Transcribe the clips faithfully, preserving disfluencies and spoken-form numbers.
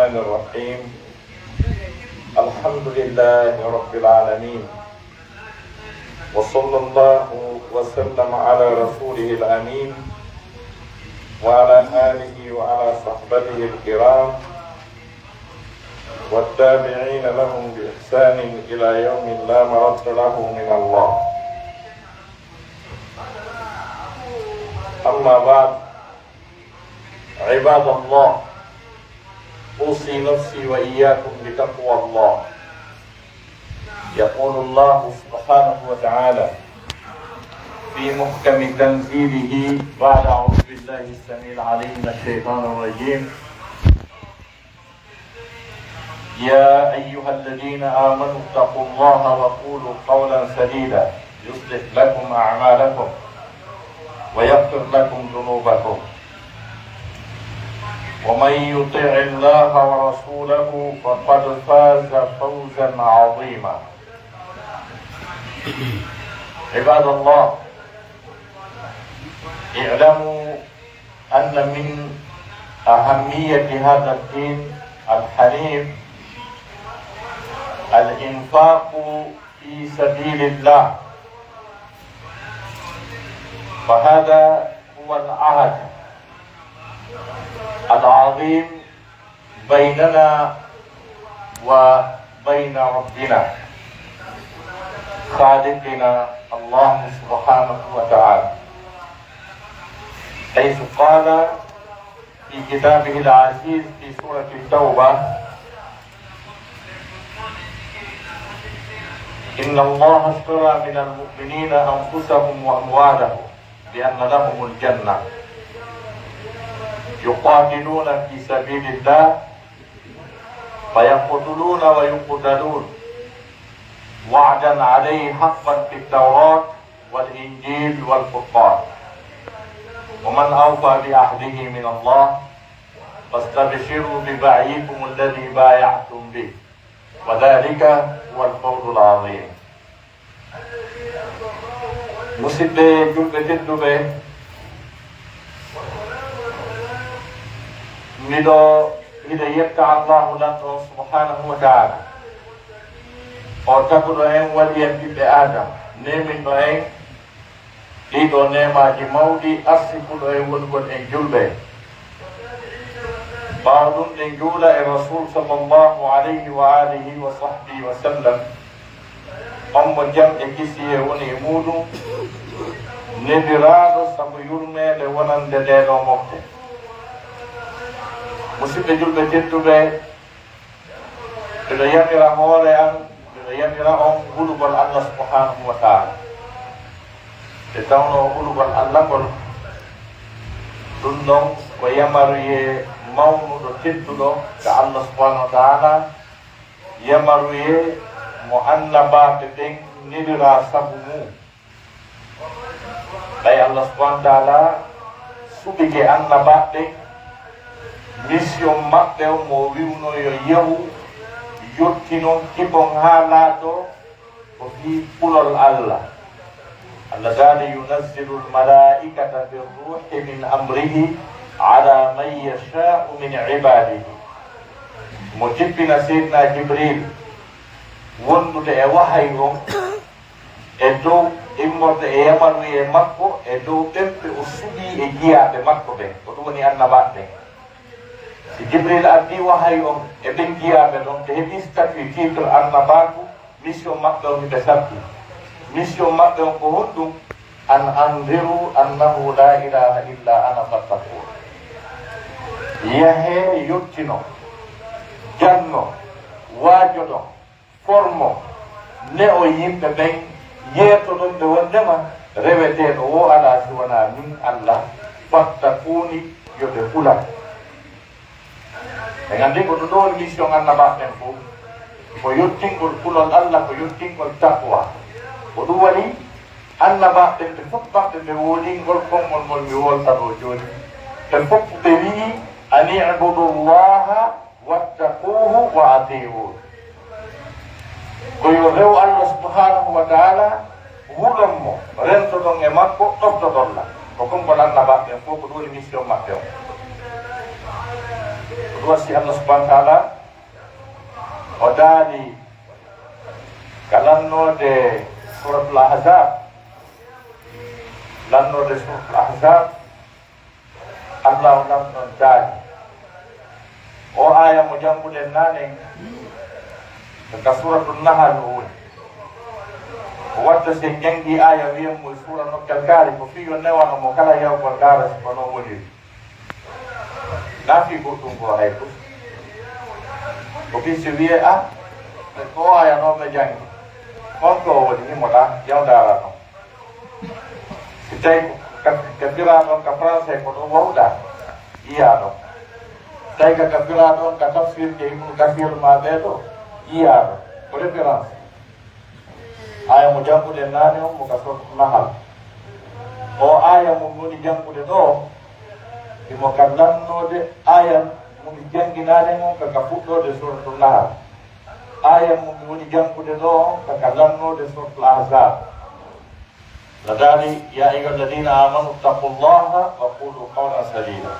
الرحمن الرحيم. الحمد لله رب العالمين. وصلى الله وسلم على رسوله الأمين وعلى آله وعلى صحبته الكرام والتابعين لهم بإحسان إلى يوم لا مرد له من الله. أما بعد، عباد الله، أوصي نفسي وإياكم بتقوى الله. يقول الله سبحانه وتعالى في محكم تنزيله بعد أعوذ بالله السميع العليم من الشيطان الرجيم: يا أيها الذين آمنوا اتقوا الله وقولوا قولا سديدا يصلح لكم أعمالكم ويغفر لكم ذنوبكم ومن يطع الله ورسوله فقد فاز فوزا عظيما. عباد الله، اعلموا أن من أهمية هذا الدين الحنيف الإنفاق في سبيل الله، فهذا هو العهد العظيم بيننا وبين ربنا خالقنا الله سبحانه وتعالى، حيث قال في كتابه العزيز في سورة التوبة: إن الله اشترى من المؤمنين أنفسهم وأموالهم بأن لهم الجنة يقاتلون في سبيل الله فيقتلون ويقتلون وعدا عليه حقا في التوراة والإنجيل والفرقان، ومن أوفى بعهده من الله، فاستبشروا ببيعكم الذي بايعتم به، وذلك هو الفوز العظيم. Musidɓe julɓe tedduɓe, miɗo, miɗo yetta Allahu Lanɗo on subhanahu wa ta'ala, o taguɗo en, waɗi en ɓiɓɓe Aadama, neeminɗo en ɗii ɗoo neemaaji mawɗi, arsikuɗo en wonugol en julɓe. Ɓaawo ɗun, ɗen juula e Rasuul sallallahu alayhi wa alihi wa sahbihi wa sallam, on mo jam e kisiyee woni e muuɗum, neliraaɗo sabu yurmeende wonande ndee ɗoo mofte. Musidɓe julɓe tedduɓe, miɗo yamira hoore an, miɗo yamira on hulugol Allah subhanahu wa ta'ala. Nde tawnoo hulugol Allah ngol, ɗun ɗon ko yamaruyee mawnuɗo tedduɗo ka Allah subhanahu wa ta'ala, yamaruyee mo annabaaɓe ɓen neliraa sabu mum. Ɓay Allah subhanahu wa ta'ala suɓike annabaaɓe ɓen, mission maɓɓe on mo o wi'unoo yo yahu, yottinon kibon haa laatoo ko fii kulol Allah. Allah daali: ينزل الملائكة بالروح من أمره على من يشاء من عباده. Mo jippina Seydina Jibril wondude e wahayu on e dow immorde e yamaruyee makko e dow ɓen ɓe o suɓii e jiyaaɓe makko ɓen, ko ɗum woni annabaaɓe ɓen. Si Jibril addii wahayu on e ɓen jiyaaɓe ɗon, ɓe heɓii statut, titre annabaaku, mission maɓɓe on hiɓe sabbi. Mission maɓɓe on ko honɗum? أن أنذروا أنه لا إله إلا أنا فاتقون. Yahee, yottinon, jannon, waajoɗon, formo, ne'o yimɓe ɓen, yeetoɗon ɓe wonndema reweteeɗo woo alaa si wonaa min Allah, fattakuuni, yo ɓe hulan. En anndi ko ɗum ɗoo woni mission annabaaɓe ɓen fow, ko yottingol kulol Allah, ko yottingol taqwa. Ko ɗum waɗi annabaaɓe ɓen ɓe fof maɓɓe ɓe woolingol konngol ngol mi woolta ɗoo jooni. Ɓe fof ɓe wi'i: أن اعبدوا الله واتقوه وأطيعون. Ko yo rew Allah subhanahu wa ta'ala, hulon mo, rentoɗon e makko, ɗoftoɗon lan. Ko konngol annabaaɓe ɓen fof, ko ɗum woni mission maɓɓe on. Ko Wasi Allah subhanahu wa ta'ala o daali ka lannoode Suratul Ahzab, lannoode Suratul Ahzab, Allah o lanno daali. O aaya mo jannguɗen nanen, ka Suratul Nahal o woni. O watta si en janngii aaya wi'en mo e suura nokkel kaari, ko fii yo newano mo kala yewgol ndaara si ko non woniri. Naa fii goɗɗum goo hay fus. Ko fii si wi'ee, "Ah, ko o aaya non ɓe janngi. Honto o woni?" Himo ɗaa, yaw ndaara non. Si tawi ko ka, ka firaa ɗon ka français ko ɗon wawɗaa, yi'aa ɗon. Tawi ka, ka firaa ɗon ka tafsir ke Ibnu Kasir maa ɓee ɗoo, yi'aa ɗon. Ko référence. Aaya mo jannguɗen naane on, mo ka Suratul Nahal. O aaya mo mi woni janngude ɗoo, himo ka lannoode aaya mo mi janngi naane on, ka, ka fuɗɗoode Suratul Nahal. Aaya mo mi woni janngude ɗoo on, ka, ka lannoode Suratul Ahzab. No daali, "يا أيها الذين آمنوا اتقوا الله وقولوا قولا سديدا."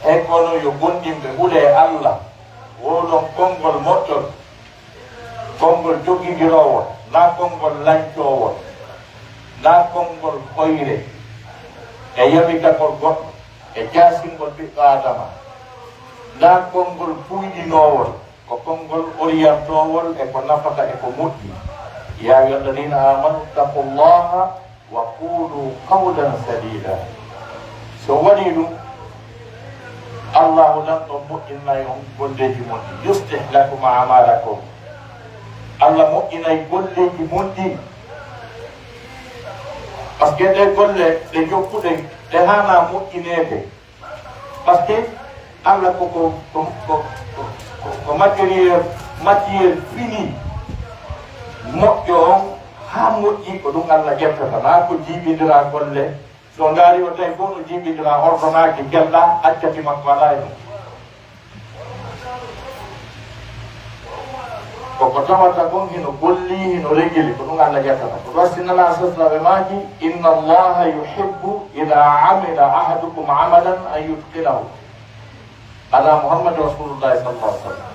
Hey ko onon yo gomɗinɓe, hulee Allah, wowlon konngol moƴƴol, konngol joggindiroowol, naa konngol lancoowol, naa konngol hoyre, e yawitagol goɗɗo, e jaasingol ɓiɗɗo Aadama, naa konngol puyɗinoowol. Ko konngol oriyantoowol e ko nafata e ko moƴƴi. "يا أيها الذين آمنوا اتقوا الله وقولوا قولا سديدا." Si on waɗii ɗum, Allaahu Lanɗo moƴƴinay on golleeji mon ɗin. "يصلح لكم أعمالكم." Allah moƴƴinay golleeji mon ɗin. Parce que ɗee golle ɗe jokkuɗen, ɗe haanaa moƴƴineede. Parce que Allah ko, ko, ko, ko, ko, ko matériel, matière finie. Moƴƴo on haa moƴƴi, ko ɗum Allah ƴettata. Naa ko jiiɓindiraa golle. So ndaari o tawi fof no jiiɓindiraa, ordonaaki, kelɗaa, accati makko alaa e ɗum. Ko ko tawata kon hino golli, hino regili, ko ɗum Allah ƴettata. Ko ɗum waɗi Nelaaɗo sallallahu alaihi wasallam maaki, "إن الله يحب إذا عمل أحدكم عملا أن يتقنه." Ala Muhammad Rasulullah sallallahu alaihi wasallam.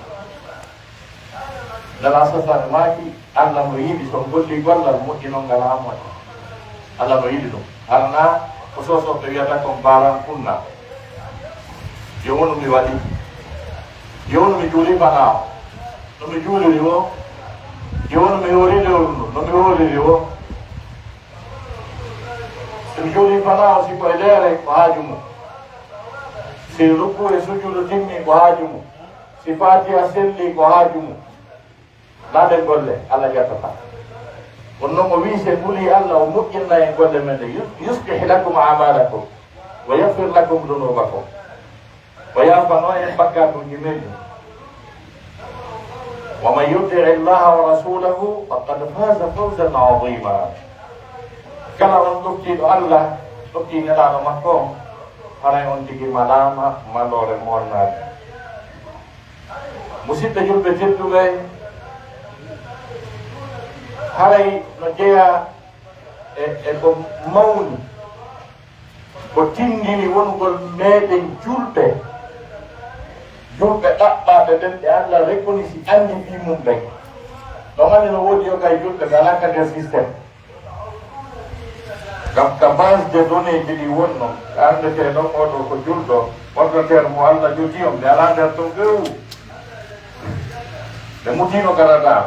Nelaaɗo sallallahu alaihi wasallam maaki, Allah no yiɗi so on golli gollal moƴƴinon ngal haa moƴƴa. Allah no yiɗi ɗum. Hara naa ko soosooɓe wiyata kon baaran kunna. Yo wonu mi waɗi. Yo wonu mi juuli fanaa o. No mi juuliri woo. Yo wonu mi hoori lewru ndun. No mi hooriri woo. Si mi juuli fanaa o, si ko e leere, ko haaju mum. Si rukkuu e sujuudu timmi, ko haaju mum. Si Faatiha selli, ko haaju mum. Naa ɗen golle Allah ƴettata. Kono non o wi'i, si en hulii Allah, o moƴƴinna en golle men ɗen. Yus-, يصلح لكم أعمالكم ويغفر لكم ذنوبكم. O yaafano en bakkaatuuji men ɗin. ومن يطع الله ورسوله فقد فاز فوزا عظيما. Kala on ɗoftiiɗo Allah, ɗoftii Nelaaɗo makko on, haray on tigi malaama maloore moolanaande. Musiɓɓe julɓe tedduɓe, haray no jeyaa e, e ko mawni, ko tindini wonugol meɗen julɓe, julɓe ɗaɓɓaaɓe ɓen ɓe Allah rekonisi anndi fii mum ɓen. No anndi no woodi yoga e julɓe ɓe alaa ka nder système. Ngam ka base de données ji ɗi wonno, ka anndetee ɗon oo ɗoo ko julɗo, ordinateur mo Allah jogii on, ɓe alaa nder ton few. Ɓe mutiino ka radar.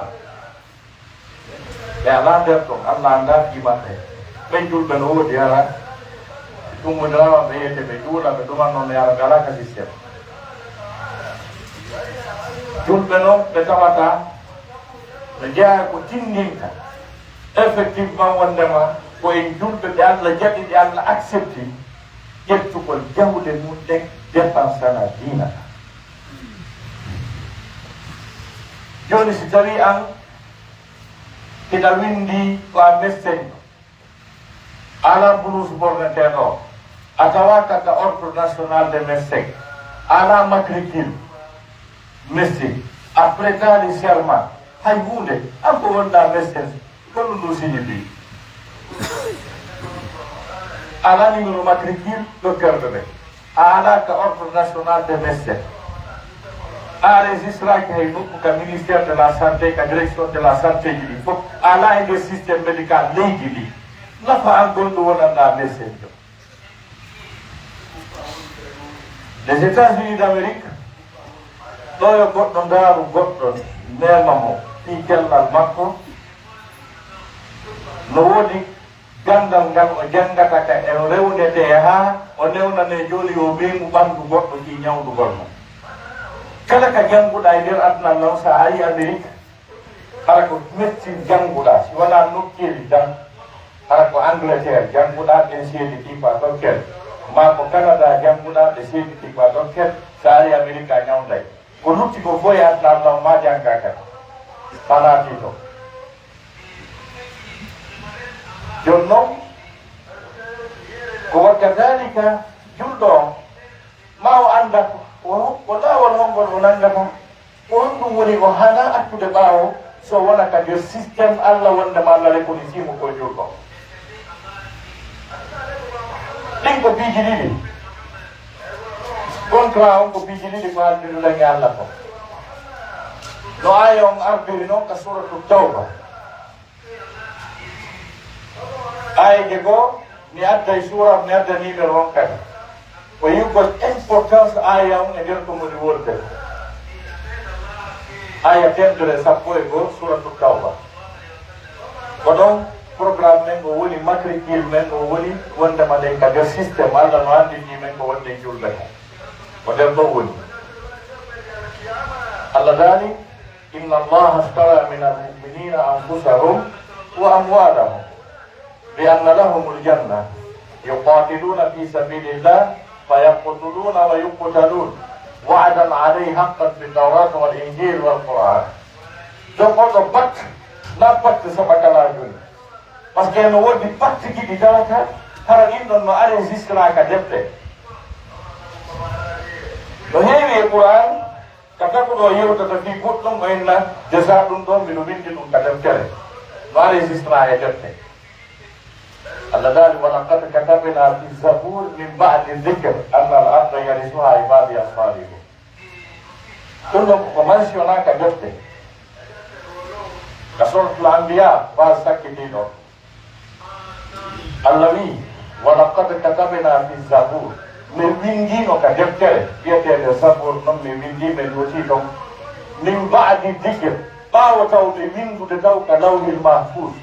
Ɓe alaa nder ton, Allah anndaa fii maɓɓe. Ɓen julɓe no woodi, hara si tummbondiraama ɓe yi'ete ɓe juula, ɓe ɗuman non, ɓe ara, ɓe alaa ka système. Julɓe non ɓe tawata no jeyaa ko tinndinta. Effectivement, wonndema ko en julɓe ɓe Allah jaɓi, ɓe Allah accepti ƴettugol jawle mum ɗen dépensana diina ka. Jooni, si tawii an hiɗa winndi ko a médecin, a alaa blouse borneteeɗo, a tawaaka ka Ordre National des Médecins, a alaa matricule médecin, a prêtaali serment, hay huunde, an ko wonɗaa médecin, ko ɗum ɗum signifie? A alaa numéro matricule docteur ɓe ɓe, a alaa ka Ordre National des Médecins, A enregistraki hay nokku ka ministère de la santé, ka direction de la santé ji ɗi fof. A alaa e nder système médical leydi ndi. Nafa an gonɗo wonanɗaa médecin jo. Les États-Unis d'Amérique, ɗo yo goɗɗo ndaaru goɗɗo, meema mo, fii cellal makko. No woodi ganndal ngal o janngata ka e rewnetee haa o newnanee jooni yo meemu ɓanndu goɗɗo fii ñawndugol mo. Kala ka jannguɗaa e nder aduna non, so a arii Amerik, hara ko médecine jannguɗaa, si wanaa nokkeeli tan, hara ko Angleterre jannguɗaa, ɗen seedi ɗi ko a dokkere, maa ko Canada jannguɗaa, ɓe seedi ɗi ko a dokkere, so a arii Amerik a ñawnday. Ko lutti ko fof e aduna non ma janngaa kadi, a naatii ton. Jooni non, ko wa kadalika julɗo on, ma o annda ko, ko laawol hongol o nanngata, ko honɗum woni o haanaa accude ɓaawo, so wona ka nder système Alla wonde ma Alla rekonisii mo ko julɗo. Ɗin ko piiji ɗiɗi. Contrat on ko piiji ɗiɗi ko haldirɗen e Alla kon. No aaya on ardiri non ka Suratu Tawba. Aayeeje goo, mi adday suura, mi adda numéro on kadi. Ko yi'ugol importance aaya on e nder ko woni wonde. Aaya teemedere e sappo e goo, Suratu Tawba. Ko ɗon programme men on woni, matricule men on woni, wondema ɗen ka nder système, Alla no anndini men ko wonde julɓe kon. Ko nder ɗon woni. Alla daali, إن الله اشترى من المؤمنين أنفسهم وأموالهم بأن لهم الجنة يقاتلون في سبيل الله فيقتلون ويقتلون وعدا عليه حقا في التوراة والإنجيل والقرآن. Jogoɗo pacte, na pacte sabakalaajo ni. Parce que no woodi pacte ji ɗi tawata, hara ɗin ɗon no enregistré ka defte. No heewi e Qur'an, ka taguɗo o yewtata fii goɗɗum, o inna, "Jesa ɗum ɗon, miɗo winndi ɗum ka deftere." No enregistré e defte. Allah daali, "ولقد كتبنا في الزبور من بعد الذكر أن الأرض يرثها عبادي الصالحون." Ɗum ɗon ko mentionné ka defte. Ka Suratul Anbiya, page sakkitiiɗo. Allah wi'i, "ولقد كتبنا في الزبور." Min winndiino ka deftere wi'eteende Zabur, non min winndii, min luutii ton. "من بعد الذكر." Ɓaawo taw ɓe winndude taw ka Lawhil Mahfuz.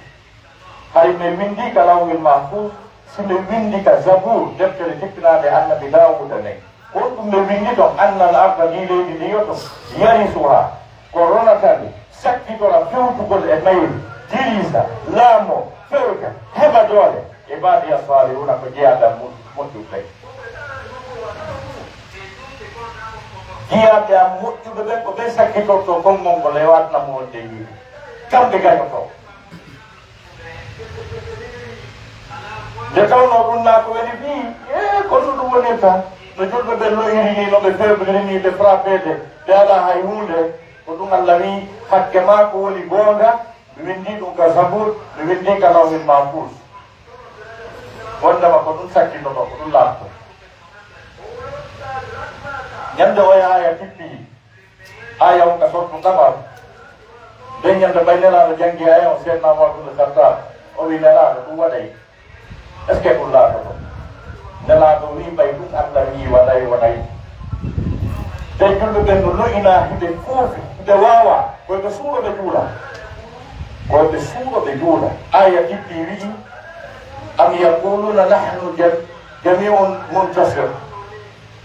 Hari min winndii ka Lawhil Mahfuz, si min winndi ka Zabur, deftere jippinaande Annabi Daawuda nden. Ko honɗum ɓe winndi ton? "أن الأرض", ndii leydi ndi yo ton, "يرثها", ko ronata ndi, sakkitora fewtugol e mayri, dirisa, laamo, fewta, heɓa doole, "عبادي الصالحون", ko jeyaaɓe am mo-, moƴƴuɓe ɓen. Jeyaaɓe am moƴƴuɓe ɓen ko ɓen sakkitortoo konngol ngol e waɗna mo wonde yiide. Kamɓe gañotoo. Nde tawnoo ɗum naa ko weli fii, ee, ko no ɗum wonirta. No julɓe ɓen lo'iri nii, no ɓe faible nii, ɓe frappé de, ɓe alaa hay huunde. Ko ɗum Allah wi'i, hakke maa ko woni goonga, mi winndii ɗum ka Zabur, mi winndii ka Lawhil Mahfuz. Wondema ko ɗum sakkitotoo, ko ɗum laatotoo. Ñande oya aya tippi, Aya on ka sortu Qamar. Nden ñande ɓay Nelaaɗo janngi aya on, Seydina Umar bun Khattab, o wi, "Nelaaɗo, ɗum waɗay? Est-ce que ɗum laatoto?" Nelaaɗo wi, "Ɓay ɗum Allah wi waɗay, waɗay." Ɓen julɓe ɓen no lo'inaa, hiɓe foofi, hiɓe waawaa, ko ɓe suuɗo ɓe juula. Ko ɓe suuɗo ɓe juula. Aya jippi wi'i, "أم يقولون نحن جم-، جميع منتصر."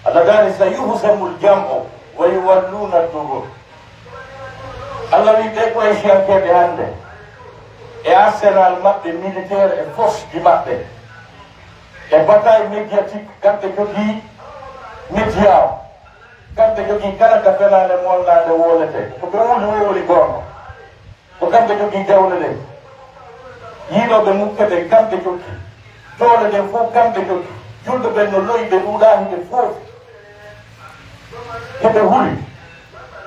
Allah daali, "سيهزم الجمع ويولون الدبر." Allah wi ɓe Qurayshiyankeeɓe hannde e arsenal maɓɓe militaire e force ji maɓɓe e bataille médiatique, kamɓe jogii média o, kamɓe jogii kala ka fenaande molnaande wooletee. Ko ɓe wuli woo woni goonga. Ko kamɓe jogii jawle ɗen. Yiilooɓe mukke ɓen, kamɓe jogii. Doole ɗen fof, kamɓe jogii. Julɓe ɓen no lo'i, ɓe ɗuuɗaa, hiɓe fof. Hiɓe huli.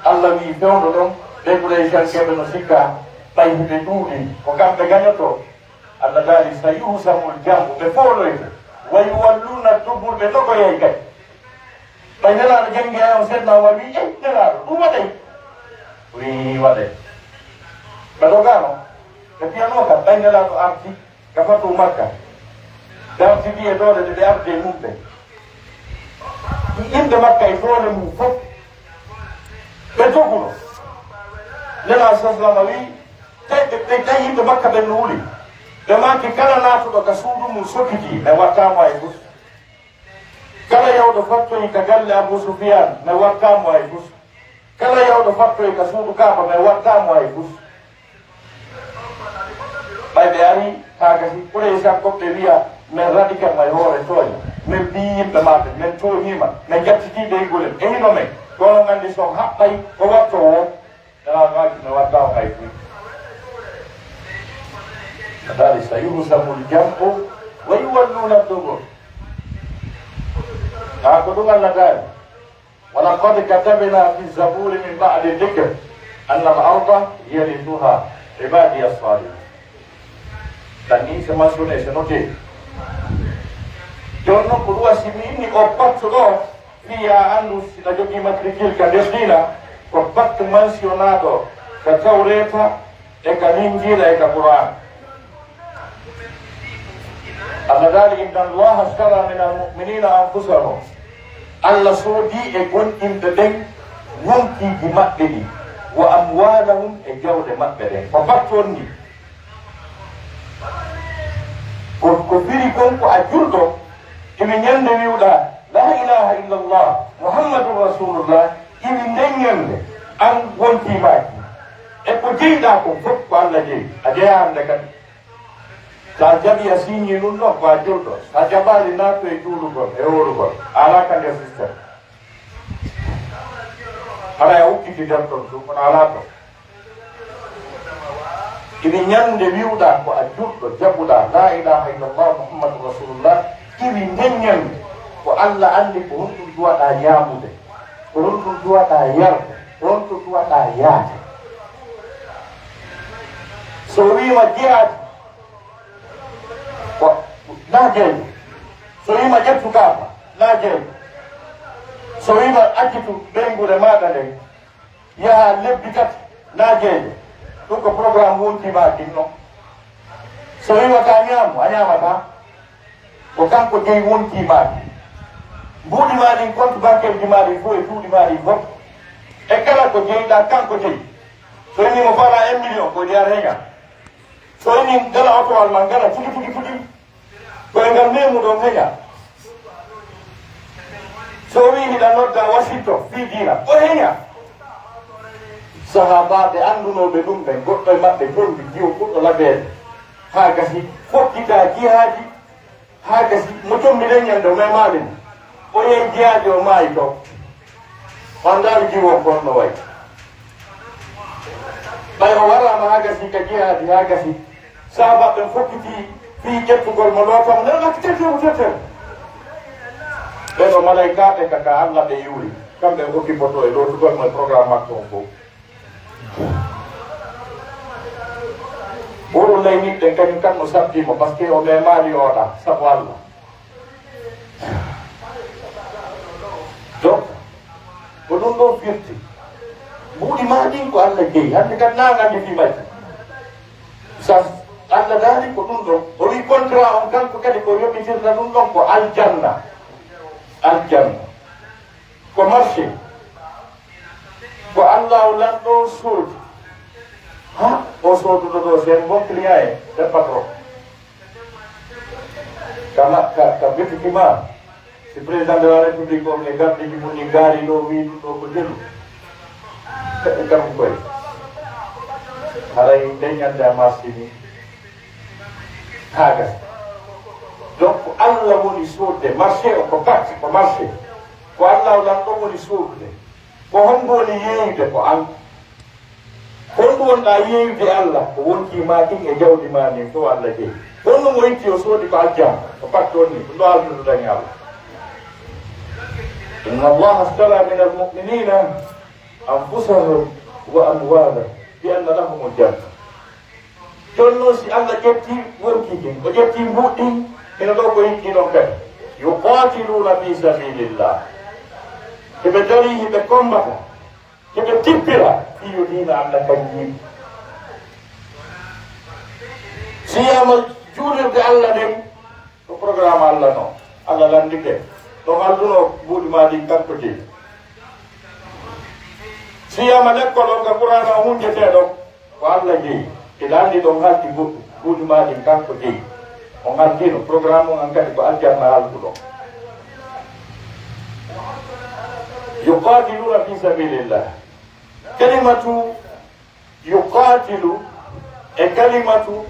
Allah wi'i, fewndo ɗon, ɓe Qurayshankeeɓe no sikka, ɓay hiɓe ɗuuɗi, ko kamɓe gañotoo. Allah daali, "سيهزم الجمع", ɓe fooloyte. "ويولون الدبر", ɓe nokoyay kadi. Ɓay Nelaaɗo janngi aaya on, Seydina Umar wi'i, "Eh, Nelaaɗo, ɗum waɗay?" O wi'i, "Waɗay." Ɓe dogaano, ɓe piyanoo kan, ɓay Nelaaɗo arti ka fatu Makka. Ɓe artidi e doole ɗe ɓe ardi e mum ɓe. Yimɓe Makka e doole mum fof, ɓe doguno. Nelaaɗo sallallaahu alayhi wa sallam wi'i, tawi ɓe, ɓe tawi yimɓe Makka ɓen no wuli. Ɓe maaki, "Kala naatuɗo ka suudu mum sokitii, ɓe wattaamo hay fus." Kala yahuɗo fattoyi ka galle Abu Sufyaan, mi wattaa mo hay fus. Kala yahuɗo fattoyi ka suudu Kaaba, mi wattaa mo hay fus. Ɓay ɓe ari, haa gasi, Quraysh ko ɓe wi'a, "Men radikan ma e hoore tooña. Men ɓii yimɓe maaɗa, men tooñii ma, men ƴattitii ɓeynguulen. E hino men, kono on anndi si on haɓɓay ko wattoo woo." Nelaaɗo maaki, "Mi wattaa on hay fus." Ɓe daali, "Sayuhzamul jam'u wa yuwalluuna dubur." Kaa ko ɗum Alla daali, "Wa laqad katabna fi zaburi min ba'di dhikr anna al-arda yarithuha ibadiya salihun." Ɗan nii, c'est mentionné, c'est noté. Jooni non, ko ɗum waɗi si mi inni oo pacte ɗoo, fii yo a anndu, si ɗa jogii matricule ka nder diina, ko pacte mentionaaɗo ka Tawreeta e ka Linjiila e ka Qur'aan. Allah daali, "Inna Allaha ashtara min al-mu'minina anfusahum." Allah soodii e gomɗinɓe ɓen wonkiiji maɓɓe ɗin, "wa amwalahum", e jawɗe maɓɓe ɗen. Ko pacte on nii. Ko, ko firi kon ko a julɗo, iwi ñande wi'uɗaa, "La ilaha illallah, Muhammadun Rasulullah," iwi nden ñande, an wontii maaki. E ko jeyɗaa kon fof ko Allah jeyi, a jeyaa hande kadi. Sa jaɓi a siñii ɗum ɗon ko a julɗo, sa jaɓaali naatu e juulugol e hoorugol, a alaa ka nder système. Haray a ukkiti nder ton ɗum, kono alaa ton. Iwi ñande wi'uɗaa ko a julɗo, jaɓuɗaa, "La ilaha illallah, Muhammadun Rasulullah," iwi nden ñande, ko Allah anndi ko honɗum duwaɗaa ñaamude, ko honɗum duwaɗaa yarde, ko honto duwaɗaa yaade. So wi'ima jihaadi, ko na jeeyo. So wi'ima ƴettu kaaba, na jeeyo. So wi'ima accitu ɓeynguure maaɗa nden, yaha lebbi tati, na jeeyo. Ɗum ko programme wontii maa kin non. So wi'ima ka ñaamu, a ñaamataa. Ko kanko jeyi wontii maa kin. Mbuuɗi maa ɗin, compte bancaire ji maa ɗin fof e cuuɗi maa ɗin fof. E kala ko jeyɗaa, kanko jeyi. So wi'ii mo faalaa un million, ko ɗi ar heña. So wi'ii ngala otowal maa ngala, fuɗi, fuɗi, fuɗi. Ko e ngal meemuɗon heña. So wi'ii hiɗa nodda wasitto fii diina, o heña. Sahaabaaɓe anndunooɓe ɗum ɓen, goɗɗo e maɓɓe jombi jiwo ɓurɗo labeede. Haa gasi, fokkitaa jihaadi, haa gasi, mo jombi ɗen ñande o memaali mo. O yehi jihaadi, o maayi to. On ndaari jiwo on ko honno wayi. Ɓay o waraama haa gasi ka jihaadi, haa gasi. Sahaabaaɓe ɓen fokkiti fii ƴettugol mo, lootoo mo, nden makki tetel mo tetel. Ɓen o malaykaaɓe ka, ka Alla ɓe yuuri. Kamɓe ɓe okkipotoo e lootugol mo e programme makko on fow. Ɓurɗo ley niɓɓe kañum kan no sabbii mo, parce que o memaali oɗa, sabu Alla. Donc, ko ɗum ɗon firti. Mbuuɗi maa ɗin ko Alla jeyi. Hannde kadi na nganndi fii majji. Sa Alla daali ko ɗum ɗon. O wi'i contrat on kanko kadi ko yoɓitirta ɗum ɗon ko aljanna. Aljanna. Ko marché. Ko Alla o lanɗo soodi. Ha, o sooduɗo ɗo, c'est un bon client, eh, c'est patron. Kama, ka, ka bituki ma, si président de la République on e gardiiji mun ni gaari ɗo, wii ɗum ɗo ko jelu. Heɓe kam koye. Haray nde ñande a marsi ni. Haa gasi. Donc, ko Alla woni soodde marché o, ko parti, ko marché. Ko Alla o lanɗo woni soodude. Ko honɗum woni yeeyude ko an? Honɗum wonɗaa yeeyude Alla? Ko wontii maa kin e jawdi maa ndin fow Alla jeyi. Honɗum o itti o soodi ko aljanna? Ko pacte on ni, ko ɗo aljanna dañi Alla. Inna Allaha ashtara min al-mu'minina anfusahum wa amwalahum bi anna lahumul janna. Jooni non, si Alla ƴetti wonkii kin, o ƴetti mbuuɗi ɗin, hino ɗoo ko yiɗi ɗon kadi. Yuqaatiluuna fii sabiilillah. Hiɓe darii, hiɓe kommbata, hiɓe tippira, fii yo diina Alla kan yiɗi. Si wiyaama juulirde Alla nden, ko programme Alla non. Alla lanndike. Ɗon halduno buuɗi maa ɗin kanko jeyi. Si wiyaama lekkol on ka Qur'aana on hunnjetee ɗon, ko Alla jeyi. Hiɗa anndi ɗon haldi goɗɗum, buuɗi maa ɗin kanko jeyi. On haldiino, programme on an kadi ko aljanna halduɗo. Yuqaatiluuna fii sabiilillah. Kalimatu yuqaatilu e kalimatu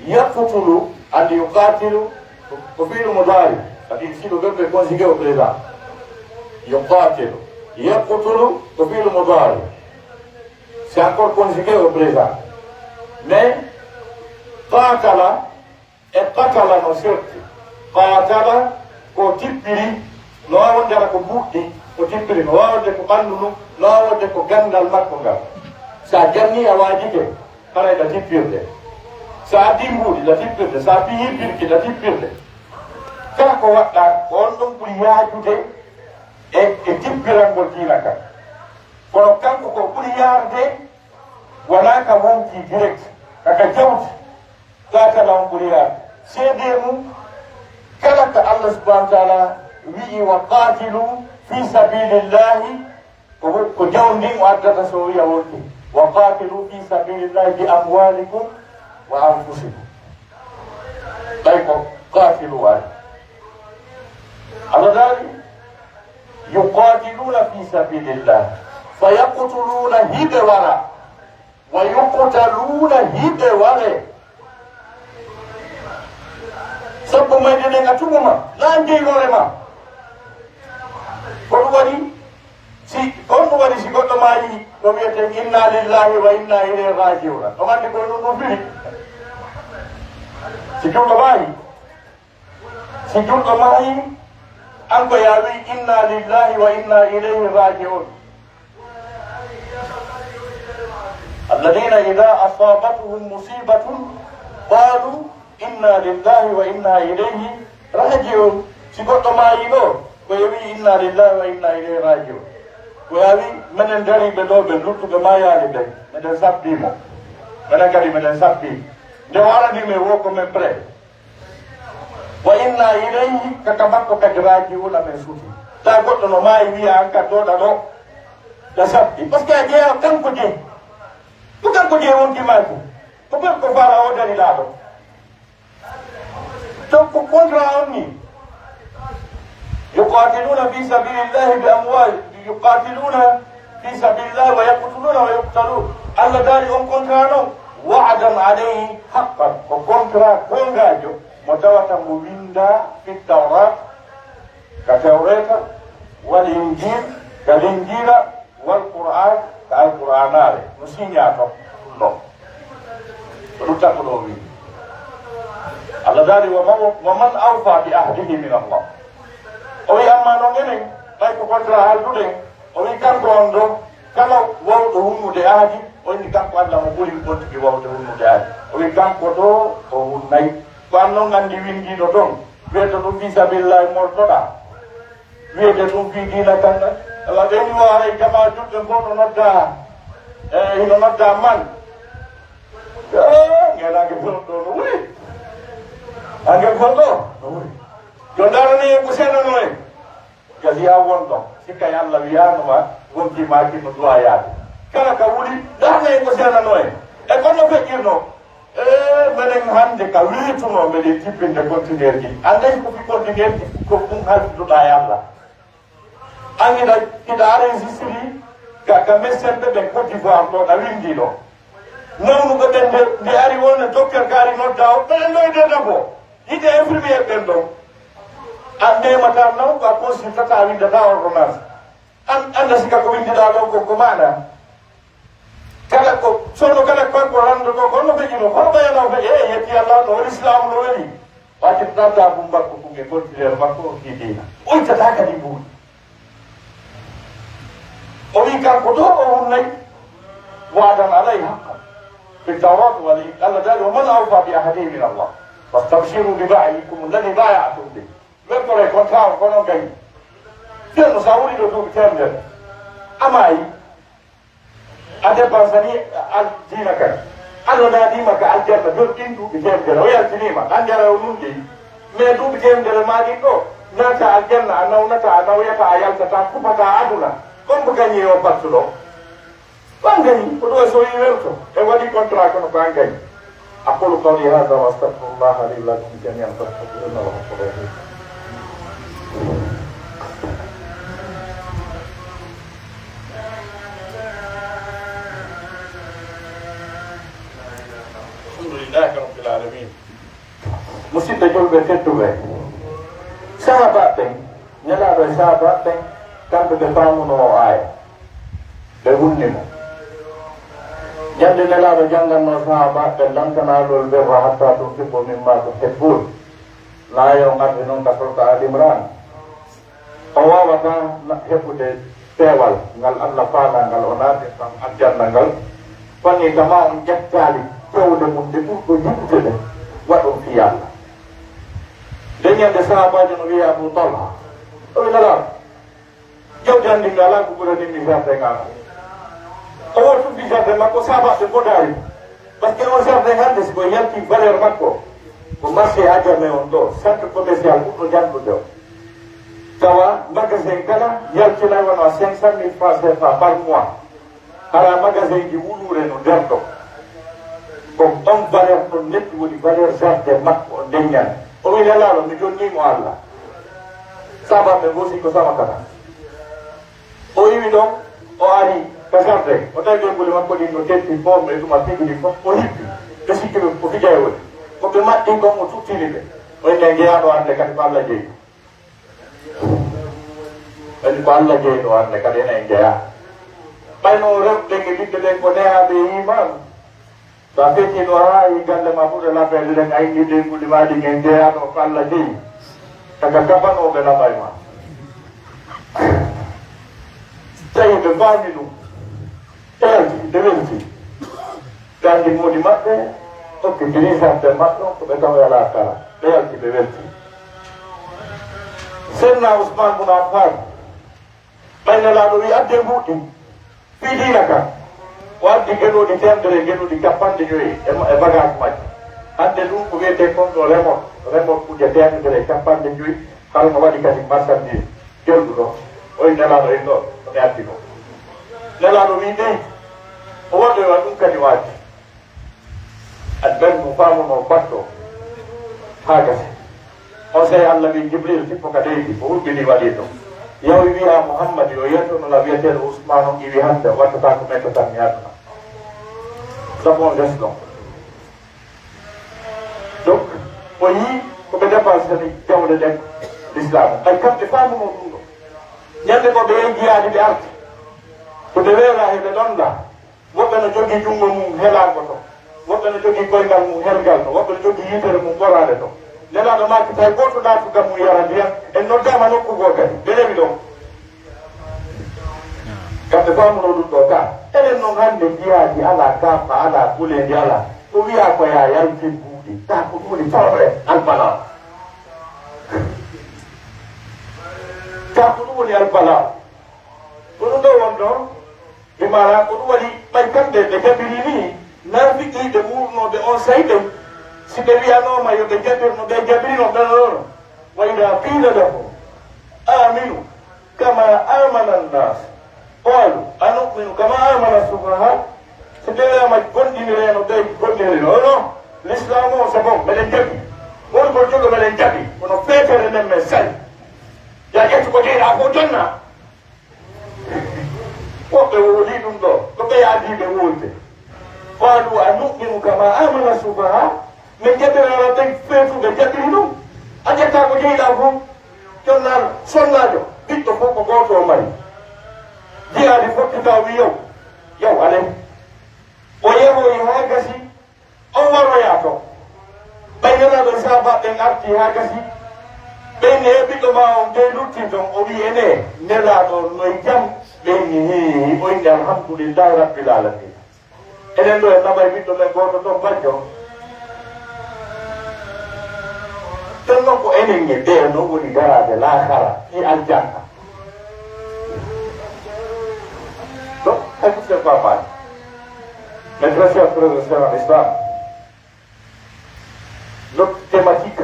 yaqtulu, anndi yuqaatilu ko fiilu mudaari, c'est-à-dire si le verbe est conjugué au présent. Yuqaatilu. Yaqtulu ko fiilu mudaari. C'est encore conjugué au présent. Mais qaatala e qatala no serti. Qaatala ko tippiri, no waawi wonde hara ko buuɗi, ko tippiri, no waawi wonde ko ɓanndu ndun, no waawi wonde ko ganndal makko ngal. Si a jannii a waajike, haray la tippirde. Si a addii mbuuɗi, la tippirde. Si a piyii birki, la tippirde. Kala ko waɗɗaa, ko on ɗon ɓuri yaajude e, e tippirangol diina kan. Kono kanko ko ɓuri yaarde, wonaa ka wonkii direct, ka ka jawdi. Ka kala on ɓuri yaade. Seedee mum, kala ka Allah subhanahu wa ta'ala wi'i, "Wa qaatilu fi sabilillahi," ko, ko jawdi ndin o addata so o wi'a wonde, "Wa qaatilu fi sabilillahi bi amwalikum wa anfusikum." Ɓay ko qaatilu waɗi. Allah daali, "Yuqaatiluuna fi sabilillah, fa yaqtuluuna," hiɓe wara. "Wa yuqtaluuna," hiɓe waree. Sabu mayde nden a tuguma, na jeyi hoore ma. Ko ɗum waɗi, si, ko ɗum waɗi si goɗɗo maayi, ko wiyeten, "Inna lillahi wa inna ilayhi raaji'uuna." On anndi ko ɗum ɗum firi? Si juulɗo maayi, si juulɗo maayi, an ko yaa wi'i, "Inna lillahi wa inna ilayhi raaji'uun." الذين إذا أصابتهم مصيبة قالوا إنا لله وإنا إليه راجعون. Si goɗɗo maayii ɗoo, ko o wi'i, "Inna lillahi wa inna ilayhi raaji'uun." Ko o wi'i, "Menen dariiɓe ɗoo, ɓe luttuɓe maayaali ɓen, meɗen sabbii mo. Menen kadi meɗen sabbii. Nde o aranii men woo ko men prêt." Wa inna ilayhi, ka ka makko kadi raaji'uuna men sutii. Taa goɗɗo no maayi wi'a an ka dooɗa ɗoo. Ka sabbi. Parce que a jeyaa kanko je. Ko kanko je wonti maaki. Ko ɓen ko faala o dari laaɗo. Donc ko contrat on ni. يقاتلون في سبيل الله بأموال، يقاتلون في سبيل الله ويقتلون ويقتلون. Allah daali on contrat non, وعدا عليه حقا. Ko contrat goongaajo mo tawata mo windaa في التوراة, ka Tawreeta, والإنجيل, ka Linjiila, والقرآن, ka Alqur'aanaare. No siñaa ton ɗon. Ko ɗum takkuɗo o wi'i. Allah daali, "ومن، ومن أوفى بعهده من الله." O wi'i, "Ammaa non enen, ɓay ko contrat halduɗen," o wi'i, "kanko on ɗoo, kala wawɗo hunnude ahdi, o inni kanko Allah mo ɓuri on tigi wawde hunnude ahdi." O wi'i, "Kanko ɗoo, o hunnay." Ko an non anndi winndiiɗo ton, wi'ete ɗum fii sabiilillaahi moltoɗaa. Wi'ete ɗum fii diina kan ɗan. Awa, ɓe ni o haray jamaa julɓe fow no nodda, e, hino nodda man. Eh, ngeenaange fow ɗoo no wuli. Angel fow ɗoo no wuli. Yo ndaarani en ko seenano en. Gasi a won ɗon. Sikkay Allah wiyaano ma, wonki maaki no duwaa yaade. Kala ka wuli, ndaarani en ko seenano en. E kono feƴƴirno. Ee, menen hannde ka weetunoo, meɗen jippinde kontineerji. Annday ko fii kontineerji, ko ɗum halfitoɗaa e Allah. An hiɗa, hiɗa enregistré ka, ka médecin ɓe ɓen Côte d'Ivoire ɗo, ɗa winndi ɗo. Nawnuɓe ɓen nde, nde ari won e docteur ka ari nodda o, ɓen ɗo e nder ɗo. Hiɗe infirmier ɓen ɗo. An memataa naw, a consultataa, a winndataa ordonnance. An, annda sika ko winndiɗaa ɗo ko, ko maana. Kala ko, sono kala ko, ko lanndo ko, kono ɓe ino, kono ɓe ino ɓe, e, yetti Allah no woni Islam no woni. Waati tata bum makko, ko ɓe kontineer makko, o kii diina. O ittataa kadi buuɗi. O wi'i kanko ɗo o hunnay, وعدا عليه حقا في التوراة والإنجيل. Allah daali, "ومن أوفى بعهده من الله فاستبشروا ببيعكم الذي بايعتم به." Weltore kon taw kono gay. Ceerno, sa wuli ɗo duuɓi teemedere, a maayi, a dépensani al-, diina kan. Allah naadiima ka aljanna, joni ɗin duuɓi teemedere, o yaltiniima, an jara o nunɗi. Mais duuɓi teemedere maa ɗin ɗo, naata aljanna, a nawnataa, a nawyataa, a yaltataa, kupataa aduna. Kon mbo gañi e o battuɗo? Ɓangani, ko ɗum e so yii welto, e waɗi contrat kono ko an gañi. أقول قولي هذا وأستغفر الله لي ولكم جميعا فاستغفروه إنه هو الغفور الرحيم. الحمد لله رب العالمين. Musidɓe julɓe tedduɓe, sahaabaaɓe ɓen, Nelaaɗo e sahaabaaɓe ɓen, kamɓe ɓe faamunoo oo aaya, ɓe wulni mo. Ñande Nelaaɗo janngannoo sahaabaaɓe ɓen, لن تنالوا البر حتى تنفقوا مما تحبون, no aaya on ardi non ka suuratu Aali Imraan. O waawataa na-, heɓude peewal ngal Allah faalaa ngal o naatirta on aljanna ngal, fani kama on ƴettaali fewde mum nde ɓurɗo yiɗude nde, waɗon fii Allah. Nden ñande sahaabaajo no wi'ee Abu Talha, o wi'i Nelaaɗo, jawdi an ndin alaa ko ɓurani mi jardin an. O woo tufii jardin makko, sahaabaaɓe mbodaari. Parce que on jardin hannde, si ko yalti valeur makko, ko marché Adjamé on ɗo, centre commercial ɓurɗo janɗude o. Tawa magasin kala yaltinay wona cinq cent mille francs C F A par mois. Hara magasin ji wuluure no nder ɗo. Ko on valeur ɗon neɗɗo woni valeur jardin makko o ndeññan. O wi'i, Nelaaɗo, mi jonnii mo Allah. Sahaabaaɓe ngoosi ko sama kata. O iwi ɗon, o ari ka jardin, o tawi ɓeynguuli makko ɗin no tetti, fof e ɗuma figiri fof, o hippi. Ɓe sikki ɓe ko fija e woni. Ko ɓe maɗɗi kon, o tuttini ɓe. O inni, "Jeyaaɗo hannde kadi ko Allah jeyi." Kadi ko Allah jeyɗo hannde kadi enen en jeyaa. Ɓayno rewɓe ɓen e ɓiɓɓe ɓen ko nehaaɓe e iimaan. So a feccii ɗo haa e galle maa fof e lappeede ɗen, a inni ɓeynguuli maa ɗin en jeyaaɗo ko Allah jeyi. Taga gabanooɓe laɓay ma. Tawi ɓe faami ɗum. Ɓe yalti, ɓe welti. Ɓe anndi moodi maɓɓe, okki dirigeante maɓɓe on ko ɓe tawoya laakara. Ɓe yalti, ɓe welti. Seydina Usmaan bun Affaan, ɓay Nelaaɗo wi'i, "Addee mbuuɗi fii diina kan." O addi gelooɗi teemedere, gelooɗi capanɗe joyi e ma-, e bagage majji. Hannde ɗum ko wi'etee kon ɗo remorque, remorque kuje teemedere e capanɗe joyi, hara no waɗi kadi marchandise. Jolɗuɗo, o wi'i Nelaaɗo en ɗo, ko mi addi ko. Nelaaɗo wi'i ɓeydu, o waɗoya ɗum kadi o addi. Aɗa ɓen mo faamuno batto haa gasi. On sey Allah wi'i Jibril, "Tippo ka leydi," o huɓɓini waɗi ɗum. Yawi wi'a Muhammad yo yettono la wi'eteeɗo Usmaan on iwi hannde, o wattata ko metto tan mi aduna. Sabu on les ɗon. Donc, o yii ko ɓe dépensé ni jawle ɗen l'islam. Ay kamɓe faamuno ɗum ɗo. Ñande ko ɓe yehi jihaadi ɓe arti. Ko ɓe weera he ɓe ɗon la. Woɓɓe no jogii junngo mum helaango to. Woɓɓe no jogii koyngal mum helgal to. Woɓɓe no jogii yitere mum ɓoraade to. Nelaaɗo maaki tawi gooto naatu gam mum yara ndiyam. En noddaama nokku goo kadi. Ɓe rewi ɗon. Kamɓe faamuno ɗum ɗo ka. Enen non hannde jiyaaji alaa, kafa alaa, kuleendi alaa. Ko wiyaa ko yaa yaltin buuɗi. Taa ko ɗum woni tawre albalaa. Taa ko ɗum woni albalaa. Ko ɗum ɗo won ɗon. Ɓe maara ko ɗum waɗi ɓay kamɓe ɓe jaɓiri ni, naafiqiiɓe wuurnooɓe on say ɓen, si ɓe wi'anooma yo ɓe jaɓir no ɓe jaɓirino ɓen ɗon, وإذا قيل لهم آمنوا كما آمن الناس قالوا أنؤمن كما آمن السفهاء. Si ɓe wi'aama gomɗiniree no ɓe gomɗiniri no, non, l'islam o c'est bon, meɗen jaɓi. Won ko jogo meɗen jaɓi, kono feetere nden men sali. Ya ƴettu ko jeyɗaa fof jonna. Woɓɓe wowlii ɗum ɗo, ko ɓe yaadiiɓe wowlde. قالوا أنؤمن كما آمن السفهاء. Min jaɓirano ɓen feetuɓe jaɓiri ɗum. A ƴetta ko jeyɗaa fof, jonnaaɗo, sonnaajo, ɓiɗɗo fof ko gooto o mari. Jihaadi fokkita o wi yow, yow alay. O yehoyi haa gasi, on waroyaa ton. Ɓay Nelaaɗo e sahaabaaɓe ɓen arti haa gasi, ɓe inni, "E ɓiɗɗo maa on dey lutti ton?" O wi'i, "Enee, Nelaaɗo, no e jam?" Ɓe inni, "Hii." O inni, "Alhamdulillahi Rabbil Aalamiina." Enen ɗo en naɓay ɓiɗɗo men gooto ton bajjo. Ɗon non ko enen e ɓee non woni daraade laakara e aljanna. Écoutez, papa, mes très chers frères et sœurs en islam, notre thématique,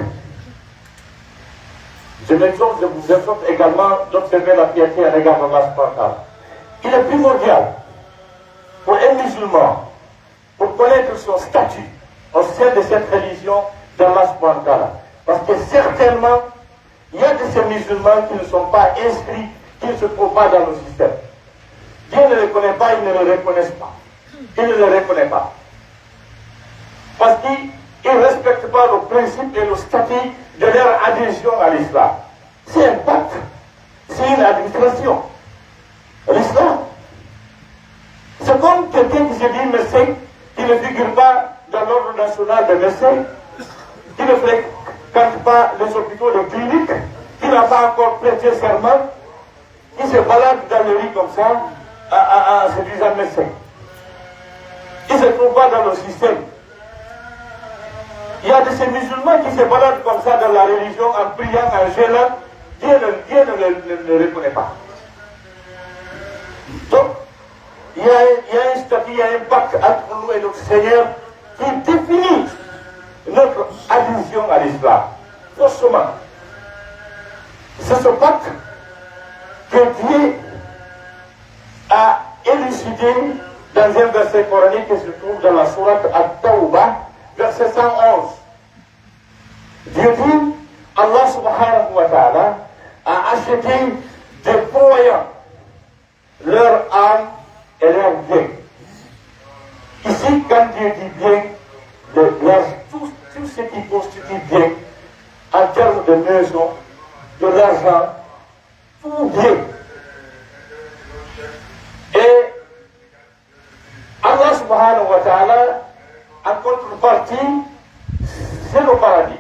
je m'exhorte, je vous exhorte également d'observer la piété à l'égard d'Allah subhanahu wa ta'ala. Il est primordial pour un musulman, pour connaître son statut au sein de cette religion d'Allah subhanahu wa ta'ala. Parce que certainement, il y a de ces musulmans qui ne sont pas inscrits, qui ne se trouvent pas dans le système. Dieu ne les connaît pas, ils ne le reconnaissent pas. Il ne les reconnaît pas. Parce qu'ils ne respectent pas le principe et le statut de leur adhésion à l'islam. C'est un pacte, c'est une administration. L'islam, c'est comme quelqu'un qui se dit médecin, qui ne figure pas dans l'ordre national des médecins, qui ne fréquente pas les hôpitaux, les cliniques, qui n'a pas encore prêté serment, qui se balade dans les rues comme ça, à, à, à se disant médecin, qui ne se trouve pas dans le système. Il y a de ces musulmans qui se baladent comme ça dans la religion en priant, en jeûnant. Dieu ne, Dieu ne le, ne, ne reconnaît pas. Donc, il y a, il y a un statut, il y a un pacte entre nous et notre Seigneur qui définit notre adhésion à l'islam. Forcément, c'est ce pacte que Dieu a élucidé dans un verset coranique qui se trouve dans la sourate At-Tawbah, verset cent onze. Dieu dit, Allah subhanahu wa ta'ala a acheté des croyants, leur âme et leur bien. Ici, quand Dieu dit bien, le, leur, tout, tout ce qui constitue bien en termes de maison, de l'argent, tout bien. Et Allah subhanahu wa ta'ala, en contrepartie, c'est le paradis.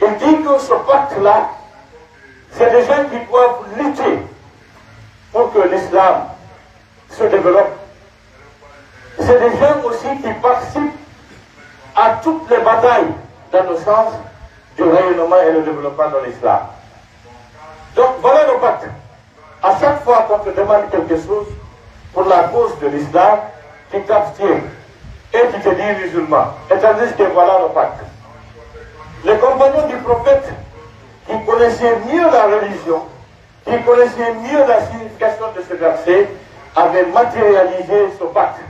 Il dit que ce pacte-là, c'est des gens qui doivent lutter pour que l'islam se développe. C'est des gens aussi qui participent à toutes les batailles dans le sens du rayonnement et le développement de l'islam. Donc voilà le pacte. À chaque fois qu'on te demande quelque chose pour la cause de l'islam, tu t'abstiens et tu te dis musulman. Et tandis que voilà le pacte. Les compagnons du prophète, qui connaissaient mieux la religion, qui connaissaient mieux la signification de ce verset, avaient matérialisé ce pacte.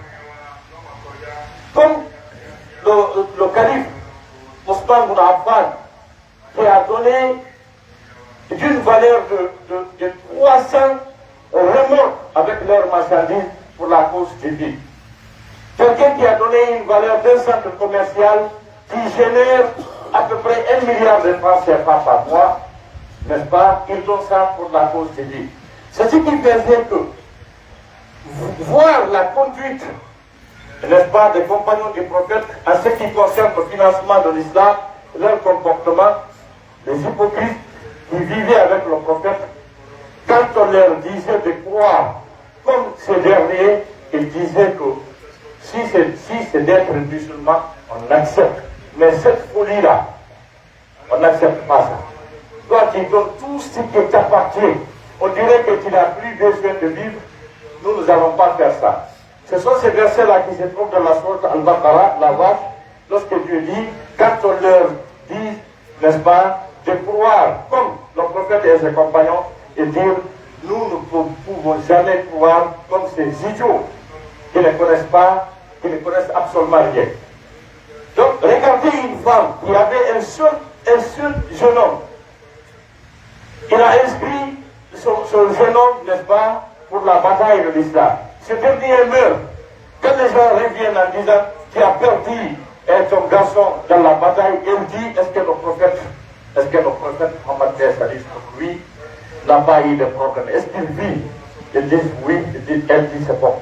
Comme le, le calife Ousmane bin Affan, qui a donné d'une valeur de, de, de trois cents remorques avec leurs marchandises pour la cause divine. Quelqu'un qui a donné une valeur d'un centre commercial qui génère à peu près un milliard de francs C F A par mois, n'est-ce pas ? Il donne ça pour la cause divine. C'est ce qui faisait que vo-, voir la conduite, n'est-ce pas, des compagnons du prophète en ce qui concerne le financement de l'islam, leur comportement, les hypocrites qui vivaient avec le prophète, quand on leur disait de croire comme ces derniers, ils disaient que si c'est, si c'est d'être musulman, on accepte. Mais cette folie-là, on n'accepte pas ça. Toi qui donnes tout ce qui t'appartient, on dirait que tu n'as plus besoin de vivre. Nous, nous n'allons pas faire ça. Ce sont ces versets-là qui se trouvent dans la sourate Al-Baqarah, la vache, lorsque Dieu dit, quand on leur dit, n'est-ce pas, de croire comme le prophète et ses compagnons et dire, nous ne pou-, pouvons jamais croire comme ces idiots qui ne connaissent pas, qui ne connaissent absolument rien. Donc, regardez une femme qui avait un seul, un seul jeune homme. Il a inscrit son, son jeune homme, n'est-ce pas, pour la bataille de l'islam. Ce dernier meurt. Quand les gens reviennent en disant, tu as perdu, eh, ton garçon dans la bataille, il dit, est-ce que le prophète, est-ce que le prophète Mohammed, paix et salut sur lui, n'a pas eu de problème ? Est-ce qu'il vit ? Ils disent oui. Il dit, elle dit, c'est bon.